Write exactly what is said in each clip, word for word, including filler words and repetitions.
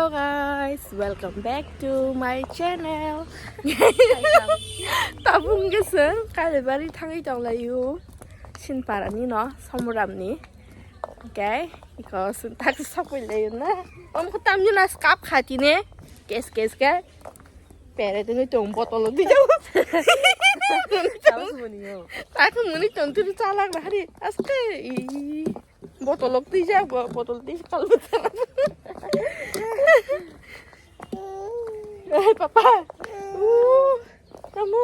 Hello guys, welcome back to my channel. Tabung geseng Kalibari thangwi tonglaio. Sinparani no, Somoramni. Okay, iko sun tak sapoi layo na. Om ko tamni na skap khati ne. Kes kes ke. Pere tini tong botol di jau. Tahu semuanya. Aku muni tong tu chalak dah hari. Aske. Ih. Botol twi jak, bo-, botol twi kalbwtara. Ei, papa. Uh, tamo.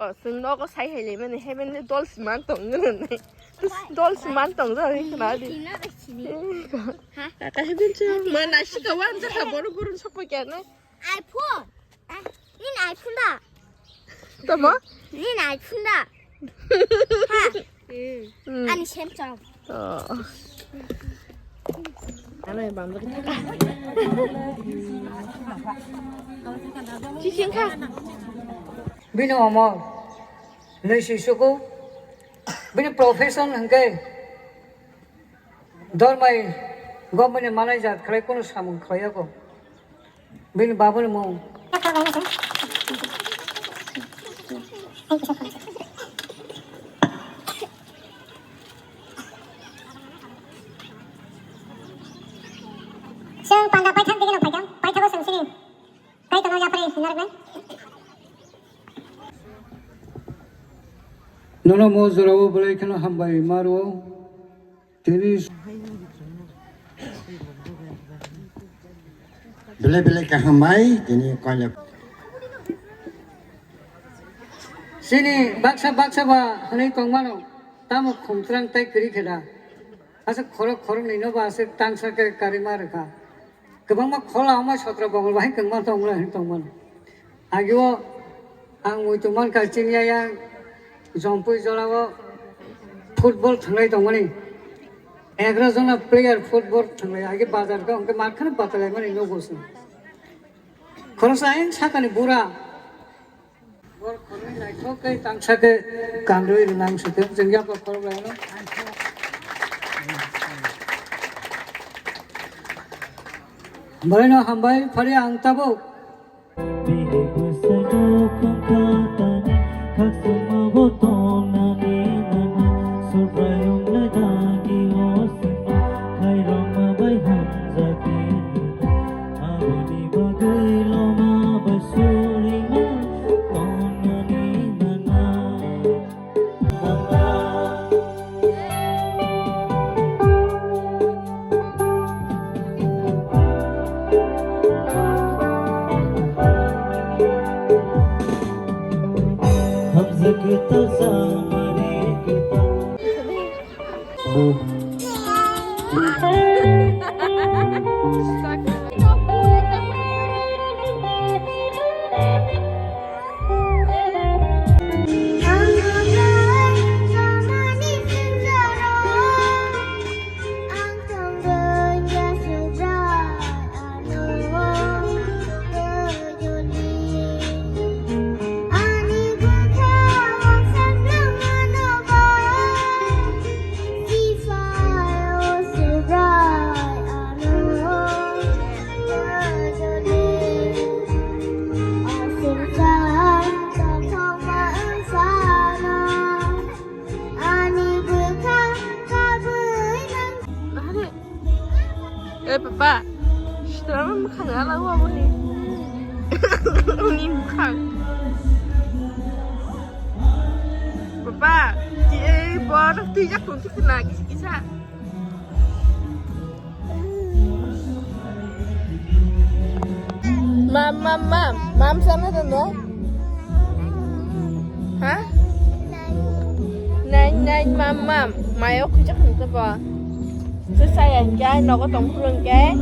O, chwng nogo sai hai le mani, heaven le dol siman tong nai. Dol siman tong jani khna di. Kaka heaven chu. Ma nasi ka wan jaka boru boru sopo kya na. iPhone. Ah, ini iPhone da. Tamo? Ini iPhone da. Ha. Hmm. Ani Samsung. Oh. Ano yang bang lagi. Cicing kah? Bini omor. Nui sisuku. Bini profession hingke. Dormai government ni manai jat khlai kunu samung khlai yago. Bini babuni mung. Chwng panda paithak digi no phaikha, paithago chwng sini. Kai tono yapri hinarwknai. Nono mo jorao belai kheno hambai ma rwo. Tini belai belai kaham bai tini koilak. Sini baksa baksa ba hwnwi tongmano, tamo khumtrang tei kwrwi khe da. Aswk khorok khoroknwi no ba aswk tangsa khe karima rwkha. Kwbangma khola wngma sotro bongol bahai kwbangma tongmani hwnwi tongmani. Agio ang muitu mankha chini yang Jompui jorao football thwnglai tongmani. Egaroh jona player football thwnglai agi bazar khe hwnkhe mat kheno batalaimani nogo se. Khoroksa ayang sakani bura. Bor khoroknwi naithok khe tangsa khe kanrwi rwnang se khe chwng yapha khorok laino. Belai no hambai phari ang tabuk. Bihik bwsai nukhung khatani, khakchangma bo tongnani nana, Subraiyung lai dagi o sima, khairokma bai hamjak di. Aboni bagwi loma bai surima tongnani nana. Eh, papa, sitra mukhang ala wa boni. Uni mukhang. Papa, ti, eh, bor tui jak tong ti kena kisa kisa. Mam, mam, mam. Mam sama dong, ya? Ha? Nine, nine, mam, mam. Mayo kujak nito ba. Susaya, ya, nogo tong kurang, ya.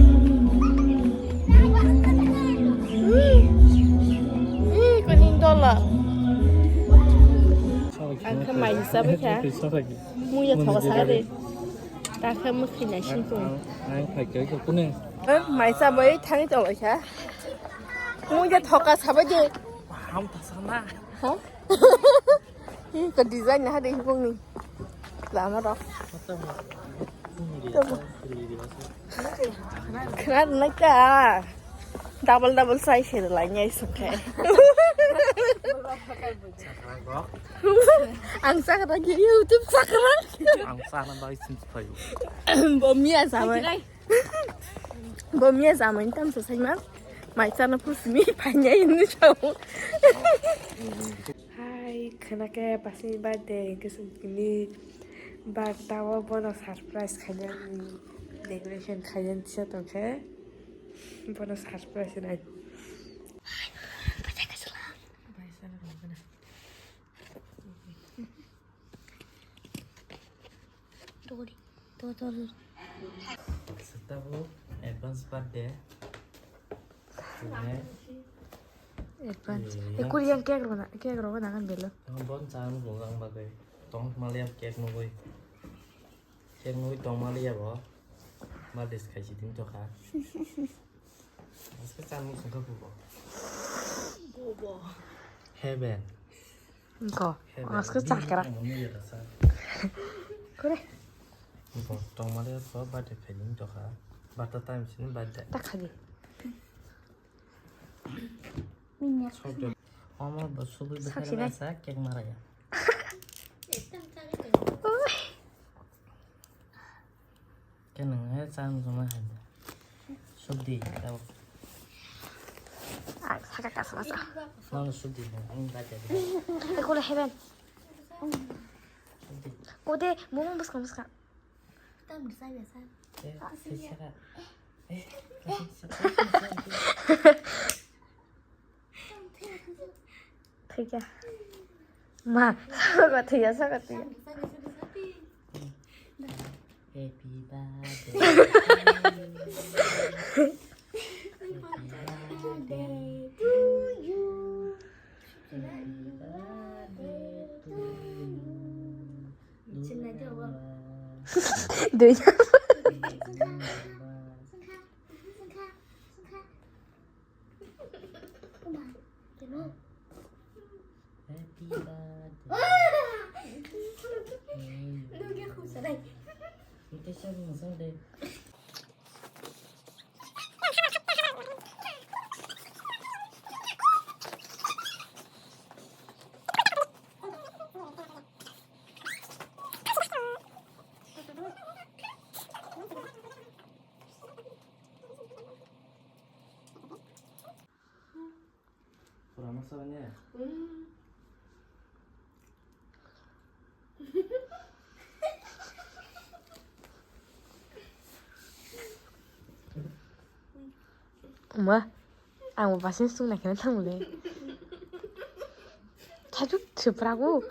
Ih, kuning dola. Angka mai sabi kha. Muya thoka sare. Takha mukhi nai sing tong. Ang, ang phai khe khe kune. Eh, mai sabai thangwi tong kha. Muya thoka sabai de. Ham ta sana. Ha? Hi ka design na hade hibong ni. Lama rok. Khna nai ka. Double double sai se lai nyai sungkhe. Ang sakra ki YouTube sakra. Ang sana bai sin payu. Bo miya samai. Bo miya samai tam sa sai ma. Mai sana pusmi panya ini chau. Hai, khana ke pasni birthday ke sungkini birthday o bono surprise khaina decoration khaina tisa tongkhe. Bono surprise nai. Seta bu advance birthday. Advance. Eh, eh, kuri yang cake rona, cake rona kan belo. Bon chan bu ang bagai. Tong malia cake nugui. Cake nugui tong malia bo. Birthday khaisi din tokha. Aske chan mung sungkha bubo. Bubo. Heaven. Ko. Heaven. Aske chakra. Bini ang nugui rasa. Kore. Bo tong malia ko birthday khaisi din tokha. Birthday time sini birthday. Tak khaji. Minyak. Omo bo subui bwkhak rasa cake mara ya. Oi. Khe nwng he chan joma hai. Subdi tabo. Ah, saka kasa masa. Nono subdi bo, ang bacha di. Ekole heben. Subdi. Kode, mung buska buska. Tam bisa biasa. Eh, sisaka. Eh, sisaka. Thikya. Ma, saka thikya, saka thikya. Happy birthday to you. Happy birthday to you. Happy birthday to you. Dui. Happy birthday. Nungke khum sanai. Nungke sak nung sang de. Pura masa ne? Uma, ang bo basing sung naikhe thangmani. Thajwk thwprago.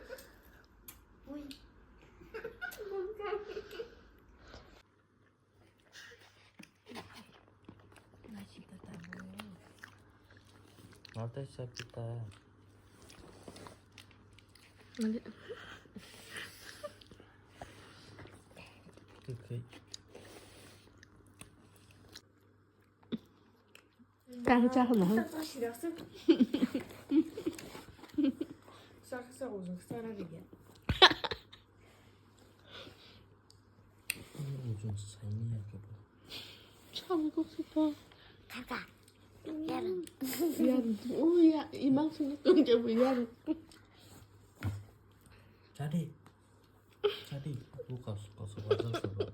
Naltai sa pita. Kwkhwi. Kang cha hama. Saka saka ujung sana dia. Ujung saini ya kebo. Chang kok sipa. Kaka. Yar. Yar. Oh ya, imang sini tong jabu yar. Jadi. Jadi, aku kos kos kos kos.